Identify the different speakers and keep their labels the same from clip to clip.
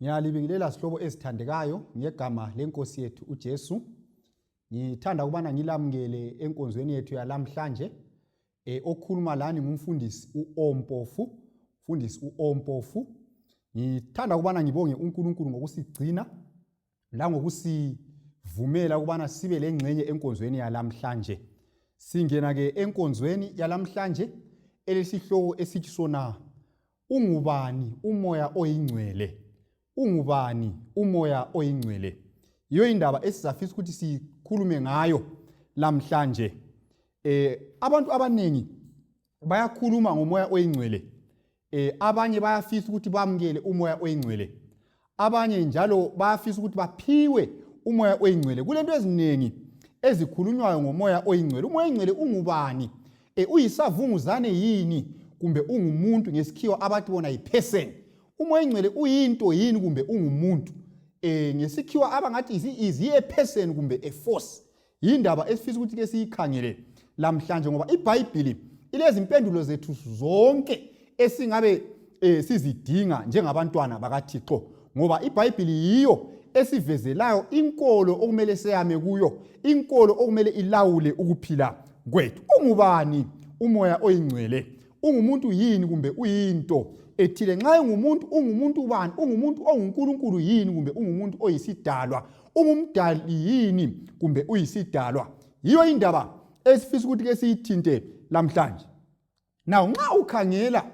Speaker 1: Ngiyalibingelela sihlobo ezithandekayo ngegama lenkosi yethu uJesu. Ngithanda ukubana ngilamukele enkonzweni yethu yalamhlanje. Eh okhuluma lani ngumfundisi uOmpofu, mfundisi uOmpofu. Ngithanda ukubana ngibonge uNkulunkulu ngokusigcina langokusivumela ukubana sibe lengxenye enkonzweni yalamhlanje. Singena ke enkonzweni yalamhlanje elesihloko esithi sona Ungubani umoya oyingcwele? Ungubani umoya oyingcwele? Yiyo indaba esizafisa ukuthi sikhulume ngayo lamhlanje. Eh abantu abaningi bayakhuluma ngomoya oyingcwele. Eh abanye bayafisa ukuthi bamukele umoya oyingcwele. Abanye njalo bayafisa ukuthi baphiwe umoya oyingcwele. Kulento eziningi ezikhulunywayo ngomoya oyingcwele. Umoya oyingcwele ungubani? E, uyisavunguzane yini kumbe ungumuntu ngesikhiwa abathi bona yi-person? Umoya oyingcwele uyinto yini kumbe ungumuntu? E, ngesikhiwa abangathi is he a person kumbe a force? Yindaba esifisa ukuthi ke siyikhangele lamhlanje ngoba iBhayibhili ilezimpendulo zethu zonke esingabe eh, sizidinga njengabantwana bakaThixo ngoba iBhayibhili yiyo esivezelayo inkolo okumele seyame kuyo, inkolo okumele ilawule ukuphila kwethu. Ungubani umoya oyingcwele? Ungumuntu yini kumbe uyinto ethile? Nxa engumuntu, ungumuntu bani? Ungumuntu onguNkulunkulu yini kumbe ungumuntu oyisidalwa? Ungumdali yini kumbe uyisidalwa? Yiyo indaba esifisa ukuthi ke siyithinte lamhlanje. Now nxa ukhangela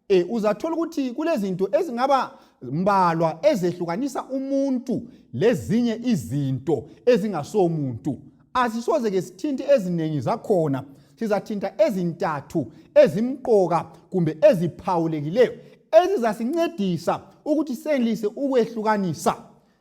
Speaker 1: eh uzathola ukuthi kulezinto ezingaba mbalwa ezehlukanisa umuntu lezinye izinto ezingasomuntu. Asisoze ke sithinte eziningi zakhona, sizathinta ezintathu ezimqoka kumbe eziphawulekileyo ezizasincedisa ukuthi senelise ukwehlukanisa.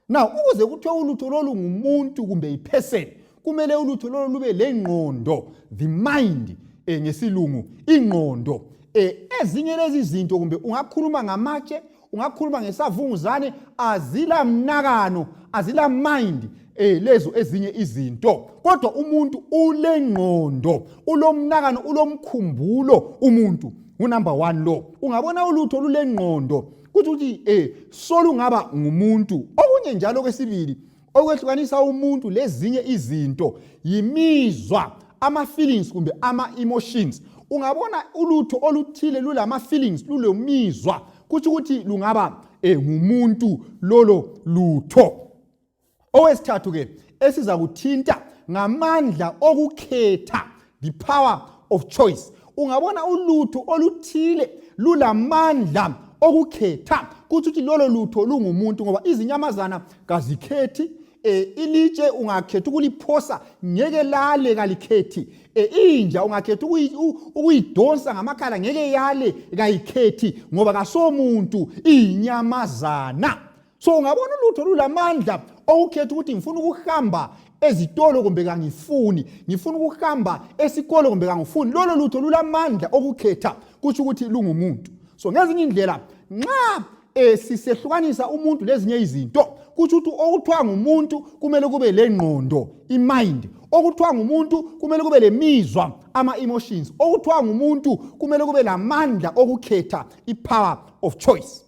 Speaker 1: Now ukuze kuthiwe ulutho lolu ngumuntu kumbe yiperson kumele ulutho lolu lube lengqondo, the mind eh, ngesilungu ingqondo. Eh, ezinye lezi zinto kumbe ungakhuluma ngamatshe, ungakhuluma ngesavunguzane, azila mnakano, azila mind eh, lezo ezinye izinto, kodwa umuntu ulengqondo, ulomnakano, ulomkhumbulo umuntu. Ngunumber 1 lo. Ungabona ulutho lulengqondo kuthi ukuthi eh solungaba ngumuntu. Okunye njalo kwesibili okwehlukanisa umuntu lezinye izinto yimizwa, ama feelings kumbe ama emotions. Ungabona ulutho oluthile lulama feelings, lulomizwa, kuthi ukuthi lungaba eh ngumuntu lolo lutho. Owesithathu ke esiza kuthinta ngamandla okukhetha, the power of choice. Ungabona ulutho oluthile lulamandla okukhetha, kuthi ukuthi lolo lutho lungumuntu, ngoba izinyamazana kazikhethi. Ilitshe ungakhetha ukuliphosa ngeke lale, kalikhethi. Inja ungakhetha ukuyidonsa ngamakhala ngeke yale, kayikhethi, ngoba kasomuntu, iyinyamazana. So ungabona ulutho lulamandla okukhetha ukuthi ngifuna ukuhamba ezitolo kumbe kangifuni, ngifuna ukuhamba esikolo kumbe kangifuni, lolo lutho lulamandla okukhetha, kutsho ukuthi lungumuntu. So ngezinye indlela nxa sisehlukanisa umuntu lezinye izinto, kutsho ukuthi okuthiwa ngumuntu kumele kube lengqondo, imind, okuthiwa ngumuntu kumele kube lemizwa, ama-emotions, okuthiwa ngumuntu kumele kube lamandla okukhetha, i-power of choice.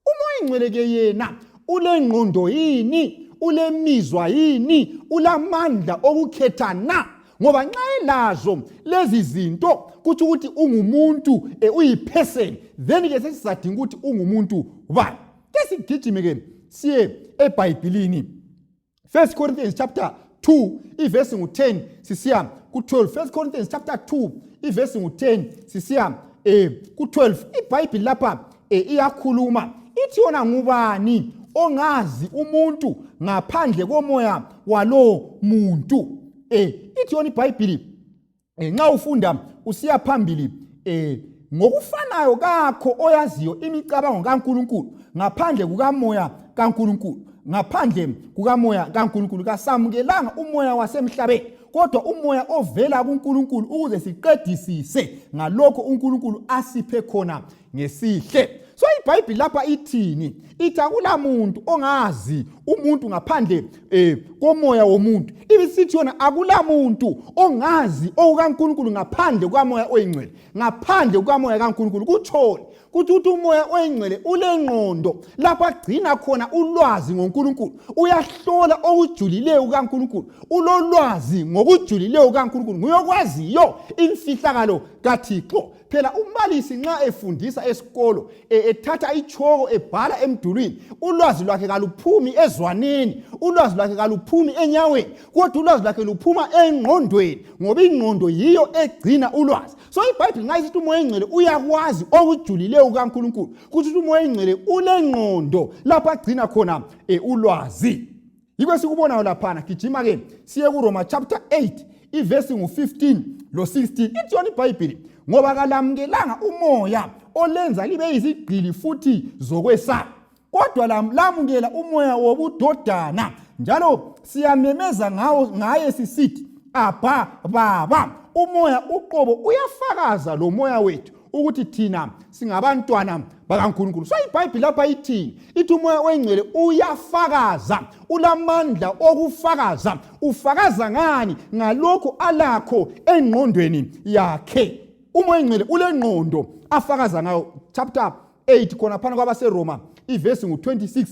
Speaker 1: Umoya ingcwele ke yena ulengqondo yini? Ulemizwa yini? Ulamandla okukhetha na? Ngoba nxa elazo lezi zinto kutsho ukuthi ungumuntu, uyiperson. Then ke sesizadinga ukuthi ungumuntu bani. Ke sigijime ke siye eBhayibhilini. 1 Corinthians chapter 2 ivesi ngu-10 sisiya ku-12. 1 Corinthians chapter 2 ivesi ngu-10 sisiya ku-12. IBhayibhili lapha iyakhuluma ithi yona ngubani ongazi umuntu ngaphandle komoya walowo muntu. Ithi yona iBhayibhili nxa ufunda usiya phambili ngokufanayo kakho oyaziyo imicabango kaNkulunkulu ngaphandle kukamoya kaNkulunkulu, ngaphandle kukamoya kaNkulunkulu. Kasamukelanga umoya wasemhlabeni, kodwa umoya ovela kuNkulunkulu, ukuze siqedisise ngalokho uNkulunkulu asiphe khona ngesihle. So iBhayibheli lapha ithini? Ithi akulamuntu ongazi umuntu ngaphandle komoya womuntu. Ibisithi yona akulamuntu ongazi okukaNkulunkulu ngaphandle kukamoya oyingcwele, ngaphandle kukamoya kaNkulunkulu. Kutshoni? Kuthi ukuthi umoya oyingcwele ulengqondo lapho agcina khona ulwazi ngoNkulunkulu, uyahlola okujulileyo kukaNkulunkulu, ulolwazi ngokujulileyo kukaNkulunkulu, nguyokwaziyo imfihlakalo kaThixo. Phela umbalisi nxa efundisa esikolo ethatha itshoko ebhala emdulwini, ulwazi lwakhe kaluphumi ezwaneni, ulwazi lwakhe kaluphumi enyaweni, kodwa ulwazi lwakhe luphuma engqondweni, ngoba ingqondo yiyo egcina ulwazi. So iBhayibhili nxa isithi umoya engcwele uyakwazi okujulileyo kukaNkulunkulu, kuthi umoya engcwele ulengqondo lapho agcina khona ulwazi. Yikho esikubonayo laphana. Gijima-ke siye kuRoma chapter 8 ivesi ngu-15 lo-16. Ithi yona iBhayibhili, ngoba kalamukelanga umoya olenza libe yizigqili futhi zokwesaba, kodwa lamukela umoya wobudodana, njalo siyamemeza ngawo ngaye sisithi, Abba, Baba. Umoya uqobo uyafakaza lo moya wethu ukuthi thina singabantwana bakaNkulunkulu. So iBhayibhili lapha ithini? Ithi umoya oyingcwele uyafakaza, ulamandla okufakaza. Ufakaza ngani? Ngalokhu alakho engqondweni yakhe. Umoya oyingcwele ulengqondo afakaza ngayo. Chapter 8 khona phana kwabaseRoma ivesi ngu-26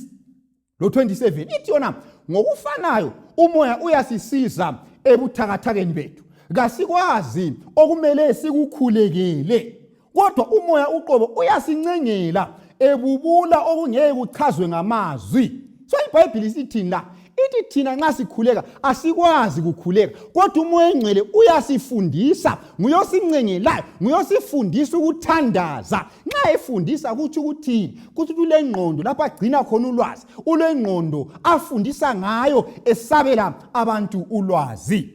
Speaker 1: lo-27 ithi yona, ngokufanayo umoya uyasisiza ebuthakathakeni bethu, kasikwazi okumele sikukhulekele, kodwa umoya uqobo uyasincengela ebubula okungeke kuchazwe ngamazwi. So iBhayibhili isithini la? Ithi thina nxa sikhuleka asikwazi kukhuleka, kodwa umoya engcwele uyasifundisa, nguyosincengelayo, nguyosifundisa ukuthandaza. Nxa efundisa kutsho ukuthini? Kuthi ulengqondo lapho agcina khona ulwazi, ulengqondo afundisa ngayo esabela abantu ulwazi.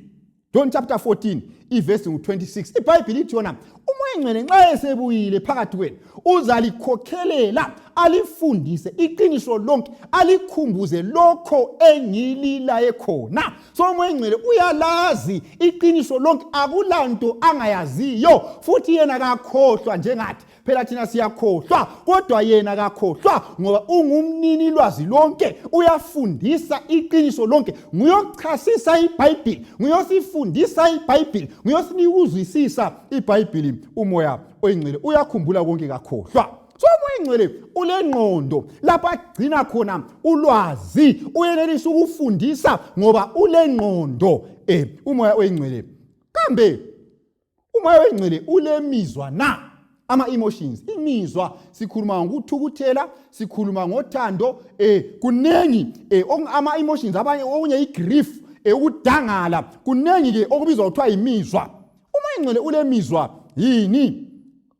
Speaker 1: John chapter 14 ivesi ngu-26 iBhayibhili ithi yona, umoya engcwele nxa esebuyile phakathi kwenu uzalikhokhelela, alifundise iqiniso lonke, alikhumbuze lokho engililaye khona. So umoya engcwele uyalazi iqiniso lonke, akulanto angayaziyo, futhi yena kakhohlwa njengathi. Phela thina siyakhohlwa, kodwa yena kakhohlwa, ngoba ungumnini lwazi lonke, uyafundisa iqiniso lonke, nguyochasisa iBhayibhili, nguyosifundisa iBhayibhili, nguyosinika ukuzwisisa iBhayibhili. Umoya oyingcwele uyakhumbula konke, kakhohlwa. So umoya oyingcwele ulengqondo lapho agcina khona ulwazi, uyenelisa ukufundisa ngoba ulengqondo umoya oyingcwele. Kambe umoya oyingcwele ulemizwa na? Ama-emotions, imizwa, sikhuluma ngokuthukuthela, sikhuluma ngothando, kunengi ama-emotions, abanye okunye i-grief, ukudangala, kunengi-ke okubizwa kuthiwa yimizwa. Umoya oyingcwele ulemizwa yini?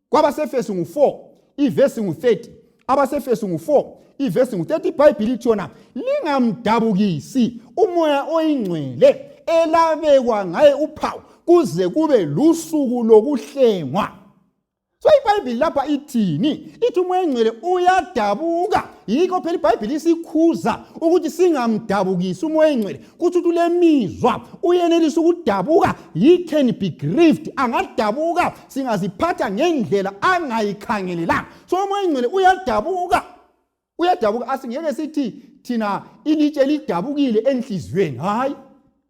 Speaker 1: Kwabasefesu ngu-4 ivesi ngu-30, abasefesu ngu-4 ivesi ngu-30, iBhayibhili ithi yona, lingamdabukisi umoya oyingcwele elabekwa ngaye uphawu kuze kube lusuku lokuhlengwa. So iBhayibhili lapha ithini? Ithi umoya oyingcwele uyadabuka. Yikho phela iBhayibhili isikhuza ukuthi singamdabukisi umoya oyingcwele. Kuthi ukuthi ulemizwa, uyenelisa ukudabuka. He can be grieved, angadabuka singaziphatha ngendlela angayikhangelelanga. So umoya oyingcwele uyadabuka, uyadabuka. Asingeke sithi thina ilitshe lidabukile enhliziyweni, hayi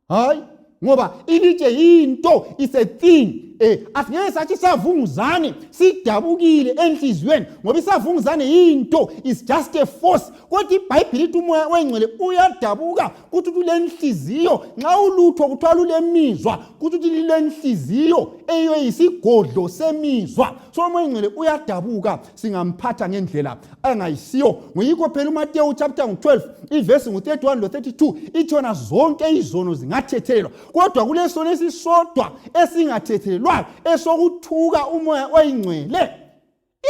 Speaker 1: hayi, ngoba ilitshe yinto, is a thing. Asingeke sathi isavunguzane sidabukile enhliziyweni, ngoba isavunguzane yinto, is just a force. Kodwa iBhayibhili ithi umoya oyingcwele uyadabuka, kuthi ukuthi ulenhliziyo. Nxa ulutho kuthiwa lulemizwa, kuthi ukuthi lilenhliziyo eyiyo yisigodlo semizwa. So umoya oyingcwele uyadabuka singamphatha ngendlela angayisiyo. Nguyikho phela uMateyu chapter ngu-12 ivesi ngu-31 lo-32 ithona zonke izono zingathethelelwa, kodwa kulesono esisodwa esingathethelelwayo, esokuthuka umoya oyingcwele.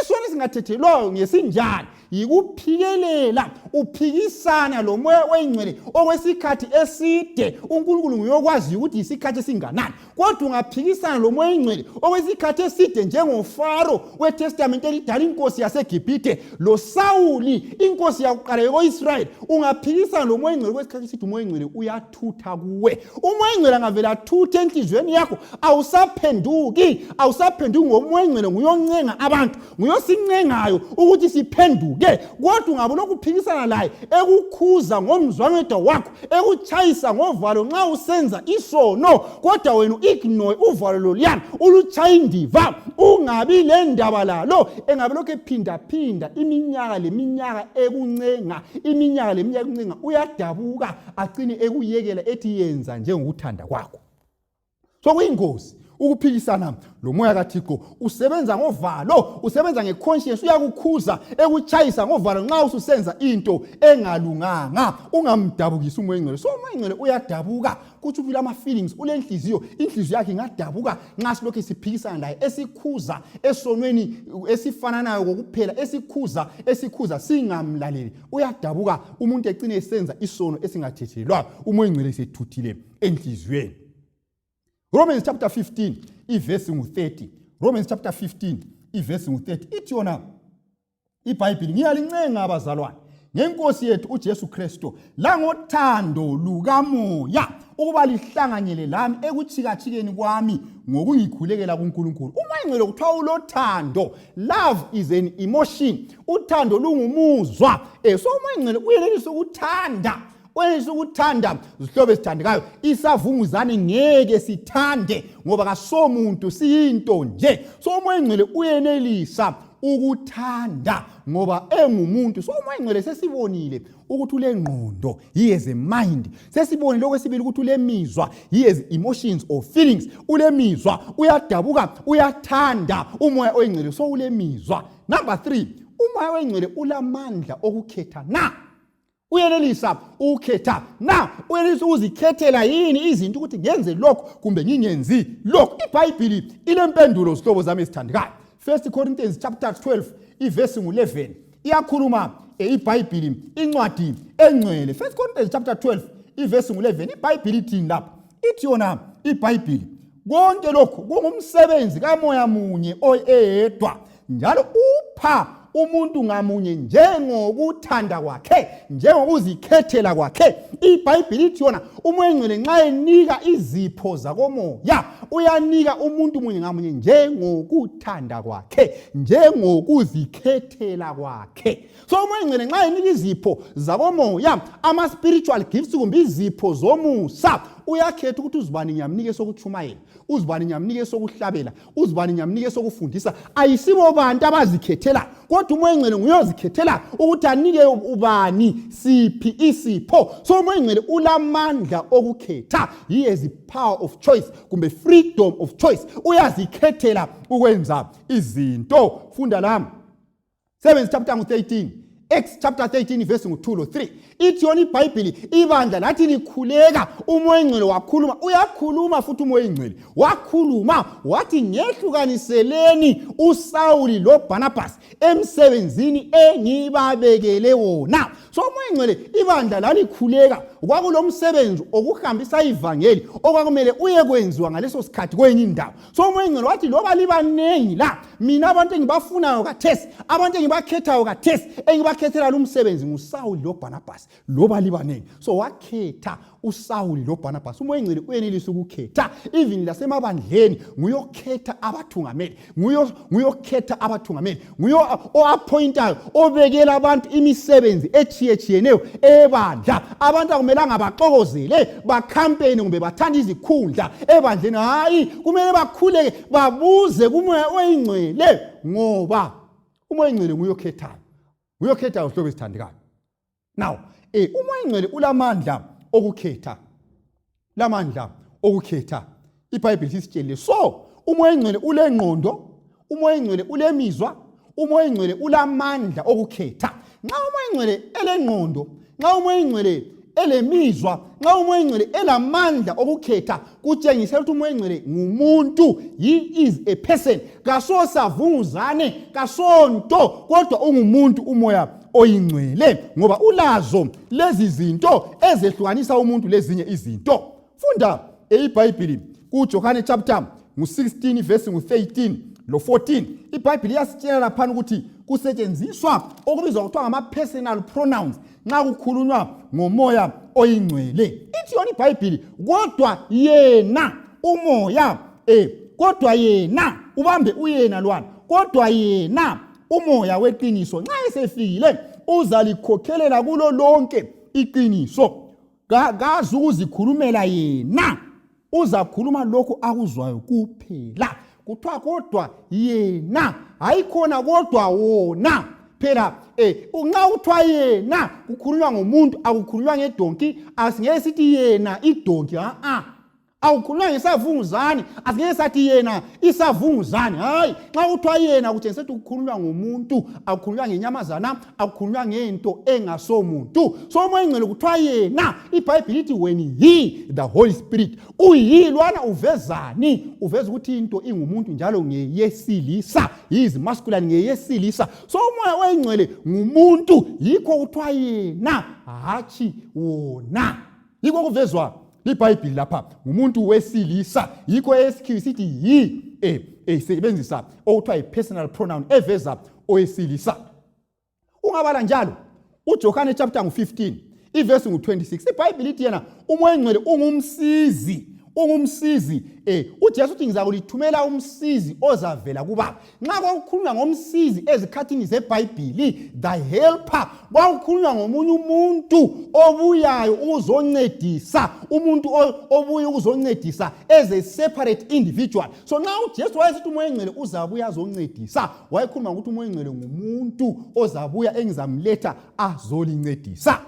Speaker 1: Isono esingathethelwayo ngesinjani? Yikuphikelela, uphikisana lo moya oyingcwele okwesikhathi eside. UNkulunkulu nguyokwaziyo ukuthi yisikhathi esinganani, kodwa ungaphikisana lo moya oyingcwele okwesikhathi eside njengoFaro weTestamente elidala, inkosi yaseGibhithe, loSawuli inkosi yakuqala yako-Israyeli. Ungaphikisana lo moya oyingcwele okwesikhathi eside, umoya oyingcwele uyathutha kuwe. Umoya oyingcwele angavele athuthe enhliziyweni yakho, awusaphenduki, awusaphenduki, ngoba umoya oyingcwele nguyoncenga abantu, nguyosincengayo ukuthi siphenduke. Kodwa ungabe lokhu uphikisana laye, ekukhuza ngomzwangedwa wakho, ekutshayisa ngovalo nxa usenza isono, kodwa wena u-ignore uvalo loluyana, ulutshaya indiva, ungabi lendaba lalo, engabe lokhu ephindaphinda iminyaka leminyaka ekuncenga, iminyaka leminyaka ekuncenga, uyadabuka acine ekuyekela, ethi yenza njengokuthanda kwakho. So kuyingozi ukuphikisana lo moya kaThixo. Usebenza ngovalo, usebenza ngeconscience, uyakukhuza, ekutshayisa ngovalo nxa ususenza into engalunganga. Ungamdabukisi umoya engcwele. So umoya engcwele uyadabuka, kutsho ukuthi ama-feelings, ulenhliziyo, inhliziyo yakhe ingadabuka nxa silokhu siphikisana laye, esikhuza esonweni esifananayo kokuphela, esikhuza, esikhuza, singamlaleli. Uyadabuka, umuntu ecine esenza isono esingathethelelwayo, umoya engcwele esethuthile enhliziyweni. Romans chapter 15 ivesi ngu-30. Romans chapter 15 ivesi ngu-30 ithi yona iBhayibhili, ngiyalincenga abazalwane ngenkosi yethu uJesu Kristu langothando lukamoya ukuba lihlanganyele lami ekutshikatshikeni kwami ngokungikhulekela kuNkulunkulu. Uma ingcwele kuthiwa ulothando, love is an emotion, uthando lungumuzwa. So uma ingcwele uyenelisa ukuthanda, wenelisa ukuthanda. Zihlobo ezithandekayo, isavunguzane ngeke sithande ngoba kasomuntu, siyinto nje. So umoya engcwele uyenelisa ukuthanda ngoba engumuntu. So umoya engcwele sesibonile ukuthi ulengqondo, he has a mind. Sesibonile okwesibili ukuthi ulemizwa, he has emotions or feelings, ulemizwa, uyadabuka, uyathanda umoya oyingcwele. So ulemizwa. Number 3, umoya oyingcwele ulamandla okukhetha na? Uyenelisa ukukhetha na? Uyenelisa ukuzikhethela yini izinto, ukuthi ngenze lokhu kumbe ngingenzi lokhu? IBhayibhili ilempendulo, zihlobo zami ezithandekayo. First Corinthians chapter 12 ivesi ngu-11 iyakhuluma iBhayibhili, incwadi engcwele. First Corinthians chapter 12 ivesi ngu-11, iBhayibhili ithini lapho? Ithi yona iBhayibhili, konke lokhu kungumsebenzi kamoya munye oyedwa, njalo upha umuntu ngamunye njengokuthanda kwakhe, njengokuzikhethela kwakhe. IBhayibhili ithi yona umoya engcwele nxa enika izipho zakomoya, uyanika umuntu munye ngamunye njengokuthanda kwakhe, njengokuzikhethela kwakhe. So umoya engcwele nxa enika izipho zakomoya, ama-spiritual gifts kumbe izipho zomusa, uyakhetha ukuthi uzibani ngiyamnika esokutshumayela, uzibani ngiyamnika esokuhlabela, uzibani ngiyamnika esokufundisa. Ayisibo bantu abazikhethela, kodwa umoya engcwele nguyozikhethela ukuthi anike ubani siphi isipho. So umoya engcwele ulamandla okukhetha, he has the power of choice kumbe freedom of choice, uyazikhethela ukwenza izinto. Funda lami 7 chapter ngu-13, Acts chapter 13 verse ngu-2 lo-3. Ithi yona iBhayibhili, ibandla lathi likhuleka, umoya engcwele wakhuluma. Uyakhuluma futhi umoya engcwele, wakhuluma wathi, ngehlukaniseleni uSawuli loBhanabhasi emsebenzini engibabekele wona. So umoya engcwele, ibandla lalikhuleka, kwakulomsebenzi okuhambisa ivangeli okwakumele uyekwenziwa ngaleso sikhathi kwenye indawo. So umoya engcwele wathi, loba libaningi la, mina abantu engibafunayo kathesi, abantu engibakhethayo kathesi, engibakhethela lumsebenzi nguSawuli loBhanabhasi, loba libaningi. So wakhetha uSawuli loBhanabhasi. Umoya engcwele uyenelisa ukukhetha even lasemabandleni, nguyokhetha abathungameli, nguyokhetha abathungameli, nguyo o-appointayo, obekela abantu imisebenzi etshiyetshiyeneyo ebandla. Abantu akumelanga baxokozele, bakhampeni kumbe bathande izikhundla ebandleni. Hayi, kumele bakhuleke, babuze kumoya oyingcwele, ngoba umoya oyingcwele nguyokhethayo, nguyokhethayo, zihlobo ezithandekayo. Now umoya oyingcwele ulamandla okukhetha, lamandla okukhetha, iBhayibheli sisitshelile. So umoya oyingcwele ulengqondo, umoya oyingcwele ulemizwa, umoya oyingcwele ulamandla okukhetha. Nxa umoya oyingcwele elengqondo, nxa umoya oyingcwele elemizwa, nxa umoya oyingcwele elamandla okukhetha, kutshengisela ukuthi umoya oyingcwele ngumuntu, he is a person, kasosavunguzane, kasonto, kodwa ungumuntu umoya oyingcwele ngoba ulazo lezi zinto ezehlukanisa umuntu lezinye izinto. Funda iBhayibhili kuJohane chapter ngu-16 verse ngu-13 lo-14. IBhayibhili iyasitshela laphana ukuthi kusetshenziswa okubizwa kuthiwa ngama-personal pronouns nxa kukhulunywa ngomoya oyingcwele. Ithi yona iBhayibhili, kodwa yena umoya kodwa yena ubambe uyena lwana, kodwa yena umoya weqiniso nxa esefikile uzalikhokhelela kulo lonke iqiniso. Kazi ukuzikhulumela yena, uzakhuluma lokhu akuzwayo kuphela. Kuthiwa kodwa yena, hayi khona kodwa wona. Phela nxa kuthiwa yena kukhulunywa ngomuntu, akukhulunywa ngedonki. Asingeke sithi yena idonki, a-a. Awukhulunywa ngesavunguzane, asingeke sathi yena isavunguzane. Hayi, nxa kuthiwa yena kutshengisa ukuthi kukhulunywa ngomuntu, akukhulunywa ngenyamazana, akukhulunywa ngento engasomuntu. So umoya oyingcwele kuthiwa yena. IBhayibhili ithi when he, the Holy Spirit, uyilwana uvezani? Uveza ukuthi into ingumuntu njalo ngeyesilisa, he is masculine, ngeyesilisa. So umoya oyingcwele ngumuntu, yikho kuthiwa yena, hatshi wona. Yikho kuvezwa iBhayibhili lapha, ngumuntu wesilisa. Yikho esikhiwa sithi yi isebenzisa okuthiwa yi-personal pronoun eveza owesilisa. Ungabala njalo uJohane chapter ngu-15 ivesi ngu-26, iBhayibhili ithi yena umoya oyingcwele ungumsizi, ungumsizi. UJesu uthi ngizakulithumela umsizi ozavela kubaba. Nxa kwakukhulunywa ngomsizi ezikhathini zeBhayibhili, the helper, kwakukhulunywa ngomunye umuntu obuyayo ukuzoncedisa, umuntu obuya ukuzoncedisa as a separate individual. So nxa uJesu wayesithi umoya oyingcwele uzabuya azoncedisa, wayekhuluma ngokuthi umoya oyingcwele ngumuntu ozabuya engizamletha azolincedisa.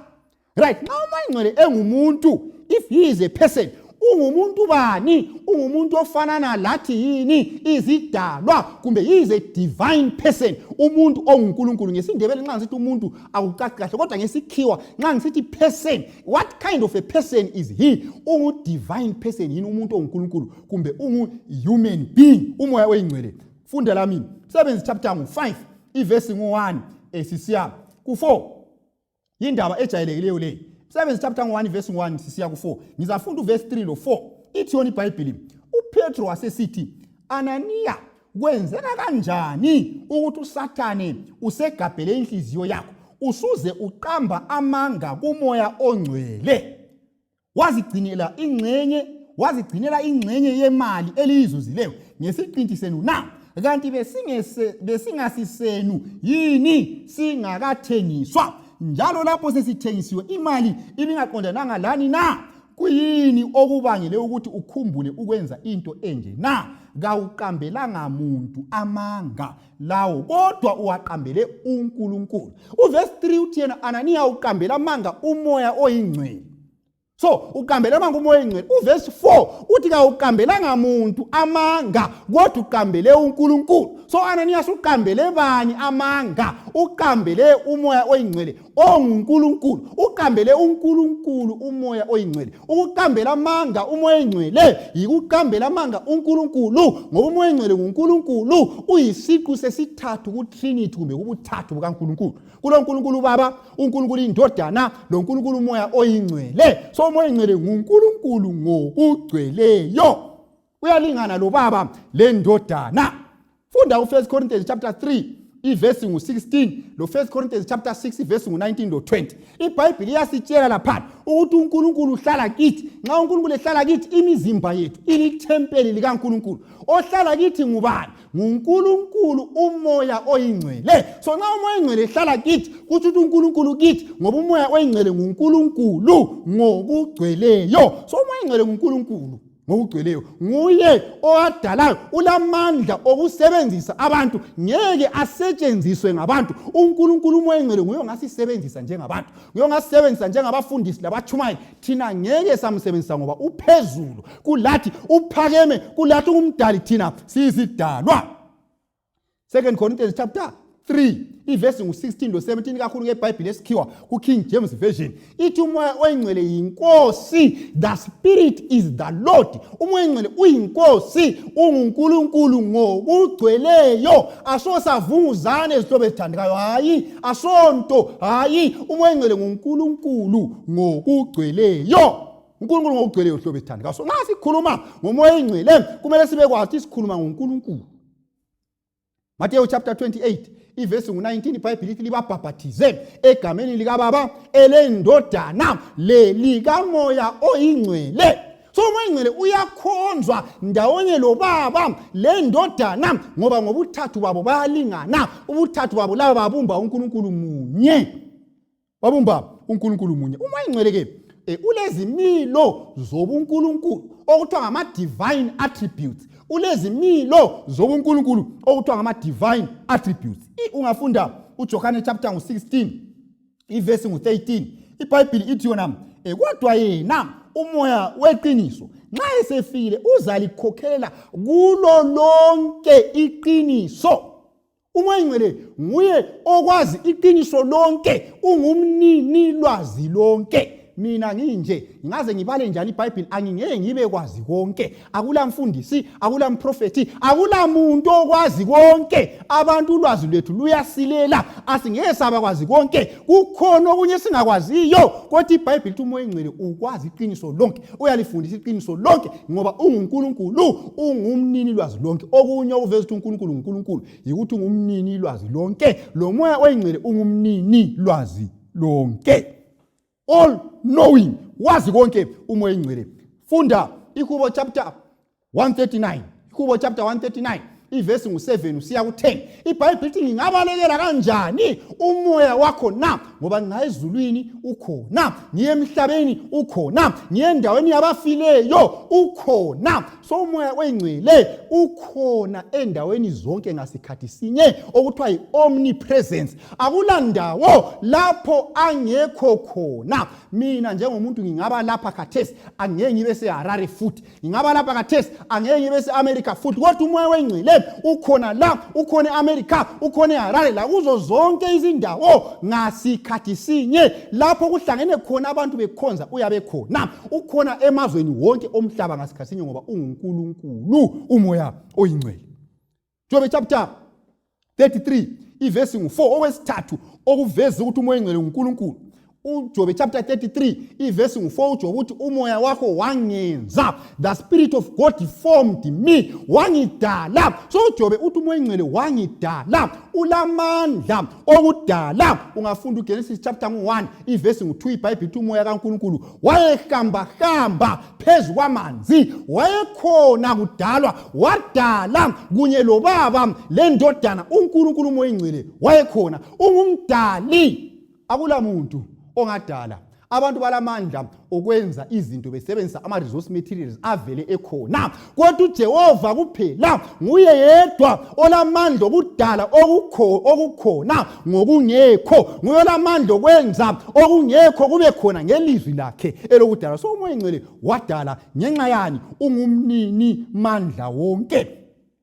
Speaker 1: Right, nxa umoya oyingcwele engumuntu, if he is a person, ungumuntu bani? Ungumuntu ofanana lathi yini izidalwa, kumbe he is a divine person, umuntu onguNkulunkulu? NgesiNdebele nxa ngisithi umuntu akucaci kahle, kodwa ngesikhiwa nxa ngisithi person, what kind of a person is he? Ungu-divine person yini, umuntu onguNkulunkulu, kumbe ungu-human being umoya oyingcwele? Funda lami Sebenzi chapter ngu-5 ivesi ngu-1 sisiya ku-4. Yindaba ejayelekileyo leyi. Sebenzi chapter 1 verse 1 sisiya ku-4. Ngizafunda uvesi 3 lo-4. Ithi yona iBhayibhili, uPetro wasesithi, Ananiya, kwenzeka kanjani ukuthi uSathane usegabhele inhliziyo yakho, usuze uqamba amanga kumoya ongcwele, wazigcinela ingxenye, wazigcinela ingxenye yemali eliyizuzileyo ngesiqinti senu na? Kanti besingasisenu yini singakathengiswa? Njalo lapho sesithengisiwe imali ibingaqondananga lani na? Kuyini okubangele ukuthi ukhumbule ukwenza into enje na? Kawuqambelanga muntu amanga lawo, kodwa uwaqambele uNkulunkulu. Uvesi 3 uthi yena Ananiya uqambela amanga umoya oyingcwele. So uqambela amanga umoya oyingcwele. Uvesi 4 uthi kawuqambelanga muntu amanga, kodwa uqambele uNkulunkulu. So Ananias uqambele bani amanga? Uqambele umoya oyingcwele onguNkulunkulu. Uqambele uNkulunkulu umoya oyingcwele. Ukuqambela amanga umoya oyingcwele yikuqambela amanga uNkulunkulu, ngoba umoya oyingcwele nguNkulunkulu, uyisiqu sesithathu kuTrinity, kumbe kubuthathu bukaNkulunkulu. KuloNkulunkulu uBaba, uNkulunkulu iNdodana, loNkulunkulu umoya oyingcwele. So umoya oyingcwele nguNkulunkulu ngokugcweleyo, uyalingana lobaba lendodana. Funda u1 Corinthians chapter 3 ivesi ngu-16 lo-1 Corinthians chapter 6 ivesi ngu-19 lo-20. IBhayibhili iyasitshela laphana ukuthi uNkulunkulu uhlala kithi. Nxa uNkulunkulu ehlala kithi, imizimba yethu ilithempeli likaNkulunkulu. Ohlala kithi ngubani? NguNkulunkulu umoya oyingcwele. So nxa umoya oyingcwele ehlala kithi, kutsho ukuthi uNkulunkulu kithi, ngoba umoya oyingcwele nguNkulunkulu ngokugcweleyo. So umoya oyingcwele nguNkulunkulu ngokugcweleyo, nguye owadalayo, ulamandla okusebenzisa abantu, ngeke asetshenziswe ngabantu. UNkulunkulu umoya oyingcwele nguye ongasisebenzisa njengabantu, nguye ongasisebenzisa njengabafundisi labatshumayeli. Thina ngeke samsebenzisa ngoba uphezulu kulathi, uphakeme kulathi, ungumdali, thina siyizidalwa. 2 Corinthians chapter 3 ivesi ngu-16 lo-17 kakhulu ngebhayibhili esikhiwa ku-King James Version ithi umoya oyingcwele yinkosi, the spirit is the Lord. Umoya oyingcwele uyinkosi, unguNkulunkulu ngokugcweleyo. Asosavunguzane ezihlobo ezithandekayo, hayi, asonto, hayi, umoya oyingcwele nguNkulunkulu ngokugcweleyo. uNkulunkulu ngokugcweleyo hlobo ezithandekayo. So nxa sikhuluma ngomoya oyingcwele kumele sibe kwazi ukuthi sikhuluma ngoNkulunkulu. Mateyu chapter 28 ivesi ngu-19 iBhayibhili ithi libabhabhathize egameni likaBaba elendodana lelikaMoya oyingcwele. So uMoya oyingcwele uyakhonzwa ndawonye loBaba lendodana ngoba ngobuthathu babo bayalingana, ubuthathu babo laba babumba uNkulunkulu munye. Babumba uNkulunkulu munye. UMoya oyingcwele ke ulezimilo zobuNkulunkulu okuthiwa ngama-divine attributes. Ulezimilo zobuNkulunkulu okuthiwa ngama-divine attributes. Ungafunda uJohane chapter ngu-16 ivesi ngu-13 iBhayibhili ithi yona kodwa yena umoya weqiniso nxa esefikile uzalikhokhelela kulo lonke iqiniso. Umoya oyingcwele nguye okwazi iqiniso lonke, ungumnini lwazi lonke. Mina nginje ngingaze ngibale njani iBhayibhili angingeke ngibe kwazi konke. Akula mfundisi, akula mprofethi, akula muntu okwazi konke. Abantu ulwazi lwethu luyasilela, asingeke saba kwazi konke. Kukhona okunye esingakwaziyo, kodwa iBhayibhili lithi umoya oyingcwele ukwazi iqiniso lonke, uyalifundisa iqiniso lonke ngoba unguNkulunkulu, ungumnini lwazi lonke. Okunye okuveza ukuthi uNkulunkulu nguNkulunkulu yikuthi ungumnini lwazi lonke, lo moya oyingcwele ungumnini lwazi lonke, all knowing, wazi konke umoya oyingcwele. Funda iHubo chapter 139, iHubo chapter 139 ivesi ngu-7 usiya ku-10. IBhayibhili ithi ngingabalekela kanjani umoya wakho na? Ngoba ngingaye ezulwini ukhona, ngiye emhlabeni ukhona, ngiye endaweni yabafileyo ukhona. So umoya oyingcwele ukhona endaweni zonke ngasikhathi sinye, okuthiwa yi-omnipresence. Akula ndawo lapho angekho khona. Mina njengomuntu ngingaba lapha khathesi, angeke ngibe seHarare futhi, ngingaba lapha khathesi, angeke ngibe se-America futhi, kodwa umoya oyingcwele ukhona la, ukhona e-America, ukhona eHarare, la kuzo zonke izindawo ngasikhathi sinye. Lapho kuhlangene khona abantu bekhonza uyabe khona, ukhona emazweni wonke omhlaba ngasikhathi sinye, ngoba unguNkulunkulu umoya oyingcwele. Jobe chapter 33 ivesi ngu-4, okwesithathu okuveza ukuthi umoya oyingcwele nguNkulunkulu. uJobe chapter 33 ivesi ngu-4, uJobe uthi umoya wakho wangenza, the spirit of God formed me, wangidala. So uJobe uthi umoya oyingcwele wangidala, ulamandla okudala. Ungafunda uGenesis chapter ngu-1 ivesi ngu-2, iBhayibhili ithi umoya kaNkulunkulu wayehambahamba phezu kwamanzi, wayekhona kudalwa, wadala kunye lobaba lendodana. uNkulunkulu umoya oyingcwele wayekhona, ungumdali. Akula muntu ongadala. Abantu balamandla okwenza izinto besebenzisa ama-resource materials avele ekhona, kodwa uJehova kuphela nguye yedwa olamandla okudala okukhona ngokungekho. Nguye olamandla okwenza okungekho kube khona ngelizwi lakhe elokudala. So umoya oyingcwele wadala ngenxa yani? Ungumnini mandla wonke,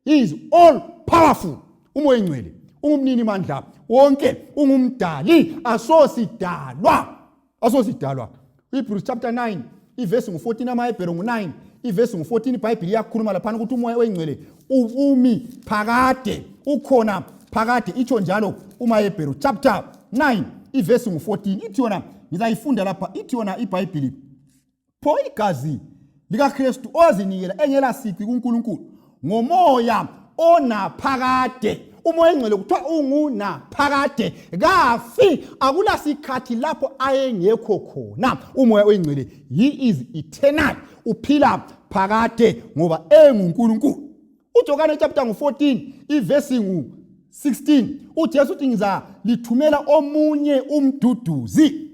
Speaker 1: he is all powerful. Umoya oyingcwele ungumnini mandla wonke, ungumdali, asosidalwa, asosidalwa. Hebrews chapter 9 ivesi ngu-14, amaHebheru ngu-9 ivesi ngu-14, iBhayibhili iyakhuluma laphana ukuthi umoya oyingcwele umi phakade, ukhona phakade. Itsho njalo umaHebheru chapter 9 ivesi ngu-14, ithi yona, ngizayifunda lapha, ithi yona iBhayibhili, pho igazi likaKristu owazinikela engela sici kuNkulunkulu ngomoya onaphakade. Umoya engcwele kuthiwa ungunaphakade, kafi, akula sikhathi lapho ayengekho khona. Umoya oyingcwele, he is eternal, uphila phakade ngoba enguNkulunkulu. uJohane chapter ngu-14 ivesi ngu-16, uJesu uthi ngizalithumela omunye umduduzi.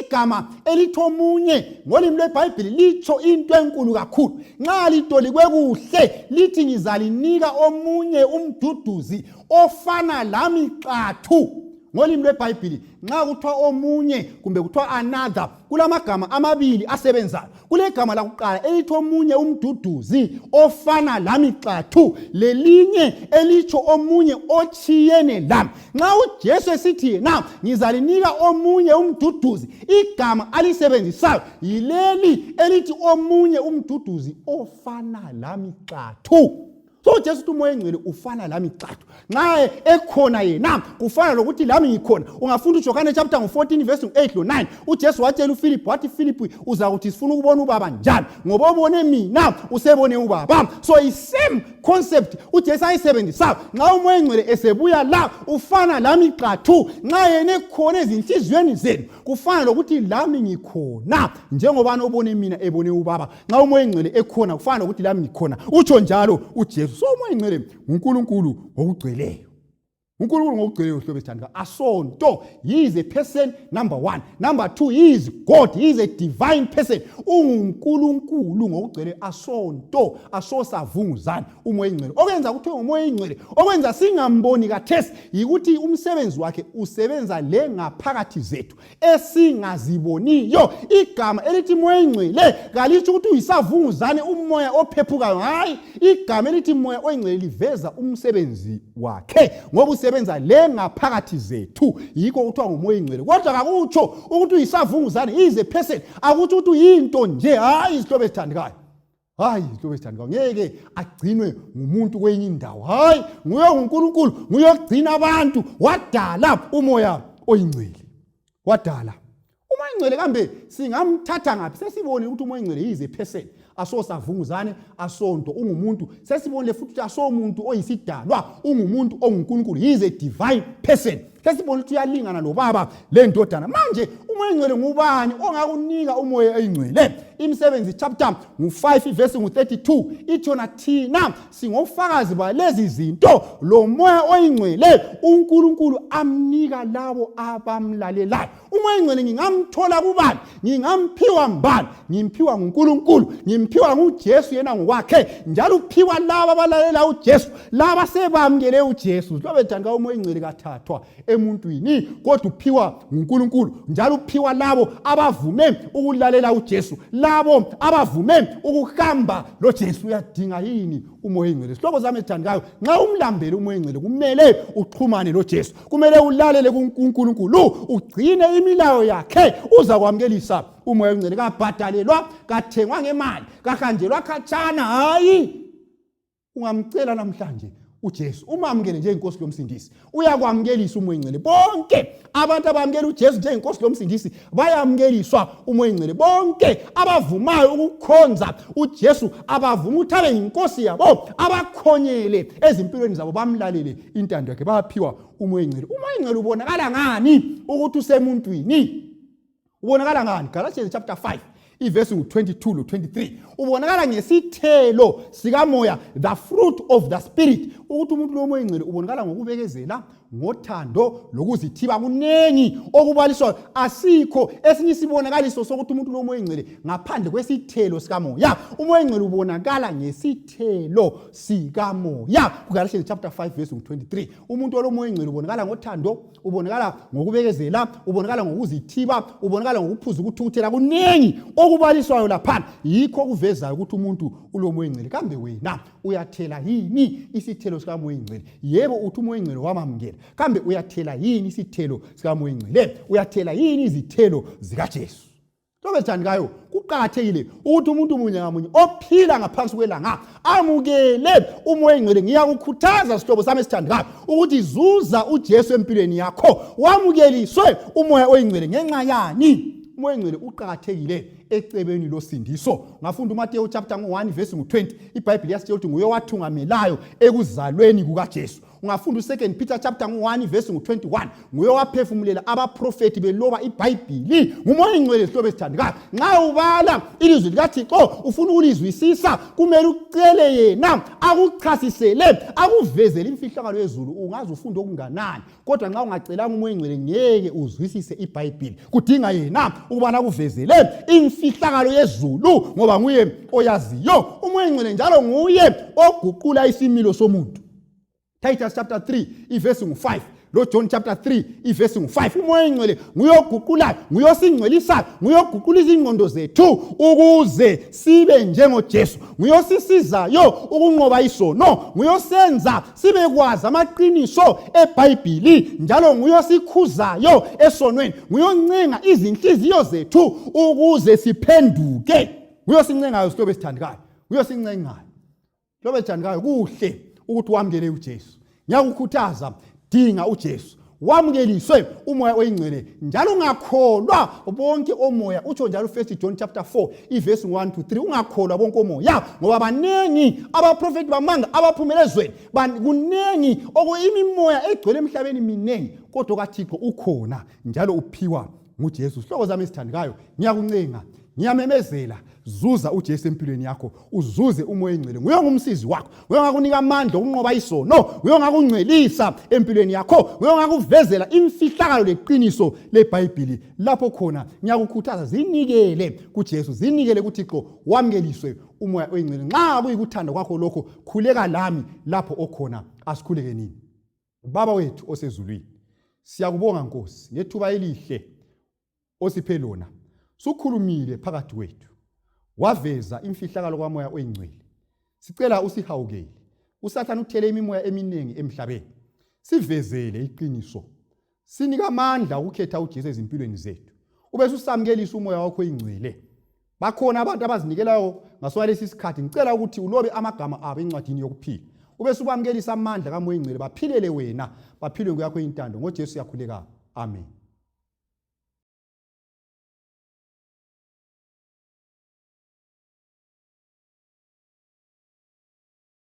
Speaker 1: Igama elithi omunye ngolimi lweBhayibhili litsho into enkulu kakhulu. Nxa litolikwe kuhle lithi ngizalinika omunye umduduzi ofana lami xathu. Ngolimi lweBhayibhili nxa kuthiwa omunye kumbe kuthiwa another, kulamagama amabili asebenzayo. Kulegama lakuqala elithi omunye umduduzi ofana lami xathu, lelinye elitsho omunye otshiyene lami. Nxa uJesu esithi yena ngizalinika omunye umduduzi, igama alisebenzisayo yileli elithi omunye umduduzi ofana lami xathu. So uJesu uthi uMoya Engcwele ufana lami xathu. Nxa ekhona yena kufana lokuthi lami ngikhona. Ungafunda uJohane chapter 14 verse 8 lo 9, uJesu watshela uFilip, wathi Philip, uzakuthi sifuna ukubona ubaba njani? Ngoba obone mina usebone ubaba. So i-same concept uJesu ayisebenzisayo. Nxa uMoya Engcwele esebuya la ufana lami xathu. Nxa yena ekhona ezinhliziyweni zenu kufana lokuthi lami ngikhona, njengobani obone mina ebone ubaba. Nxa uMoya Engcwele ekhona kufana lokuthi lami ngikhona, utsho njalo uJesu. So uMoya Engcwele nguNkulunkulu ngokugcweleyo, uNkulunkulu ngokugcweleyo. Hlobo esithandeka, asonto. He is a person, number one. Number two, he is God, he is a divine person. UnguNkulunkulu ngokugcweleyo, asonto, asosavunguzane uMoya Engcwele. Okwenza kuthiwe nguMoya Engcwele, okwenza singamboni kathesi, yikuthi umsebenzi wakhe usebenza le ngaphakathi zethu esingaziboniyo. Igama elithi Moya Engcwele kalitsho ukuthi uyisavunguzane, umoya ophephukayo. Hayi, igama elithi Moya Oyingcwele liveza umsebenzi wakhe, ngoba usebenza le ngaphakathi zethu, yikho kuthiwa nguMoya Engcwele. Kodwa kakutsho ukuthi uyisavunguzane, he is a person. Akutsho ukuthi uyinto nje. Hayi, izihlobo ezithandekayo, hayi, izihlobo ezithandekayo, ngeke agcinwe ngumuntu kwenye indawo. Hayi, nguye nguNkulunkulu, nguye ogcina abantu. Wadala uMoya Oyingcwele, wadala uMoya Ingcwele. Kambe singamthatha ngaphi? Sesibonile ukuthi uMoya Ingcwele yize person, asosavunguzane, asonto, ungumuntu. Sesibonile futhi ukuthi asomuntu oyisidalwa, ungumuntu onguNkulunkulu, he is a divine person. Sesibona ukuthi uyalingana loBaba lendodana. Manje uMoya Engcwele ngubani ongakunika uMoya Oyingcwele? Imisebenzi chapter ngu-5 ivesi ngu-32 ithi yona, thina singofakazi balezi zinto, lo Moya Oyingcwele uNkulunkulu amnika labo abamlalelayo. UMoya Oyingcwele ngingamthola kubani? Ngingamphiwa mbani? Ngimphiwa nguNkulunkulu, ngimphiwa nguJesu yena ngokwakhe, njalo uphiwa laba abalalela uJesu, laba sebamukele uJesu. Zihlobo ethandika, uMoya Oyingcwele kathathwa emuntwini, kodwa uphiwa nguNkulunkulu, njalo uphiwa labo abavume ukulalela uJesu, labo abavume ukuhamba loJesu. Uyadinga yini uMoya Oyingcwele? Sihlobo sami esithandikayo, nxa umlambele uMoya Oyingcwele kumele uxhumane loJesu, kumele ulalele kuNkulunkulu, ugcine imilayo yakhe, uzakwamukelisa uMoya Oyingcwele. Kabhadalelwa, kathengwa ngemali, kahanjelwa khatshana. Hayi, ungamcela namhlanje uJesu, umamukele njengenkosi lomsindisi, uyakwamukelisa uMoya Oyingcwele. Bonke abantu abamukela uJesu njengenkosi lomsindisi bayamukeliswa uMoya Oyingcwele. Bonke abavumayo ukukhonza uJesu, abavuma ukuthi abe yinkosi yabo, abakhonyele ezimpilweni zabo, bamlalele intando yakhe, bayaphiwa uMoya Oyingcwele. UMoya Oyingcwele ubonakala ngani ukuthi usemuntwini? Ubonakala ngani? Galatians chapter 5 ivesi ngu-22 lo-23, ubonakala ngesithelo sikaMoya, the fruit of the Spirit. Ukuthi umuntu loMoya Ingcwele ubonakala ngokubekezela, ngothando, lokuzithiba. Kuningi okubaliswayo, asikho esinye isibonakaliso sokuthi umuntu loMoya Ingcwele ngaphandle kwesithelo sikaMoya. UMoya Ingcwele ubonakala ngesithelo sikaMoya, kuGalatians chapter 5 verse 23. Umuntu oloMoya Ingcwele ubonakala ngothando, ubonakala ngokubekezela, ubonakala ngokuzithiba, ubonakala ngokuphuza ukuthukuthela. Kuningi okubaliswayo laphana, yikho okuvezayo ukuthi umuntu uloMoya Ingcwele. Kambe wena uyathela yini isithelo sikaMoya Ingcwele? Yebo, uthi uMoya Ingcwele wamamukela, kambe uyathela yini isithelo sikaMoya Ingcwele? Uyathela yini izithelo zikaJesu? Hlobo ezithandikayo, kuqakathekile ukuthi umuntu munye ngamunye ophila ngaphansi kwelanga amukele uMoya Ingcwele. Ngiyakukhuthaza, sihlobo sami esithandikayo, ukuthi zuza uJesu empilweni yakho, wamukeliswe uMoya Oyingcwele. Ngenxa yani? UMoya Oyingcwele uqakathekile ecebeni losindiso. Ngafunda uMateyu chapter 1 verse 20, iBhayibhili yasitshela ukuthi nguye owathungamelayo ekuzalweni kukaJesu. Ungafunda u2 Peter chapter 1 verse 21, nguye owaphefumulela abaprofethi beloba iBhayibhili. NguMoya Ingcwele, zihlobo ezithandekayo. Nxa ubala ilizwi likaThixo ufuna ukulizwisisa, kumele ucele yena akuchasisele, akuvezele imfihlakalo yezulu. Ungaze ufunde okunganani, kodwa nxa ungacelanga uMoya Ingcwele ngeke uzwisise iBhayibhili. Kudinga yena ukubana akuvezele imfihlakalo yezulu, ngoba nguye oyaziyo. UMoya Ingcwele njalo nguye oguqula isimilo somuntu. Titus chapter 3 ivesi ngu-5 loJohn chapter 3 ivesi ngu-5. Umoya oyingcwele nguye oguqulayo, nguye osingcwelisayo, nguye oguqula izingqondo zethu ukuze sibe njengoJesu, nguye osisizayo ukunqoba isono, nguye osenza sibekwazi amaqiniso eBhayibhili, njalo nguye osikhuzayo esonweni, nguye oncenga izinhliziyo zethu ukuze siphenduke, nguye osincengayo sihlobo esithandekayo, nguye osincengayo. Hlobo esithandekayo, kuhle ukuthi wamukele uJesu. Ngiyakukhuthaza, dinga uJesu, wamukeliswe umoya oyingcwele, njalo ungakholwa bonke omoya. Utsho njalo uFirst John chapter 4 ivesi 1 to 3, ungakholwa bonke omoya, ngoba baningi abaprofethi bamanga abaphumela ezweni. Kuningi okuyimimoya egcwele emhlabeni, miningi, kodwa kaThixo ukhona njalo uphiwa nguJesu. Sihloko zami esithandekayo, ngiyakuncenga, ngiyamemezela, zuza uJesu empilweni yakho, uzuze umoya engcwele. Nguye ongumsizi wakho, nguye ongakunika amandla okunqoba isono, nguye ongakungcwelisa empilweni yakho, nguye ongakuvezela imfihlakalo leqiniso leBhayibhili. Lapho khona ngiyakukhuthaza, zinikele kuJesu, zinikele kuThixo, wamukeliswe umoya oyingcwele. Nxa kuyikuthanda kwakho lokho, khuleka lami lapho okhona. Asikhuleke nini. Baba wethu osezulwini, siyakubonga Nkosi ngethuba elihle osiphe lona. Sukhulumile phakathi kwethu, waveza imfihlakalo kwamoya oyingcwele. Sicela usihawukele. USathane uthele imimoya eminingi emhlabeni. Sivezele iqiniso, sinika amandla ukukhetha uJesu ezimpilweni zethu, ube ususamukelisa umoya wakho oyingcwele. Bakhona abantu abazinikelayo ngasona lesi sikhathi, ngicela ukuthi ulobe amagama abo encwadini yokuphila, ube subamukelisa amandla kamoya oyingcwele, baphilele wena, baphile ngoyakho intando. NgoJesu siyakhuleka, amen.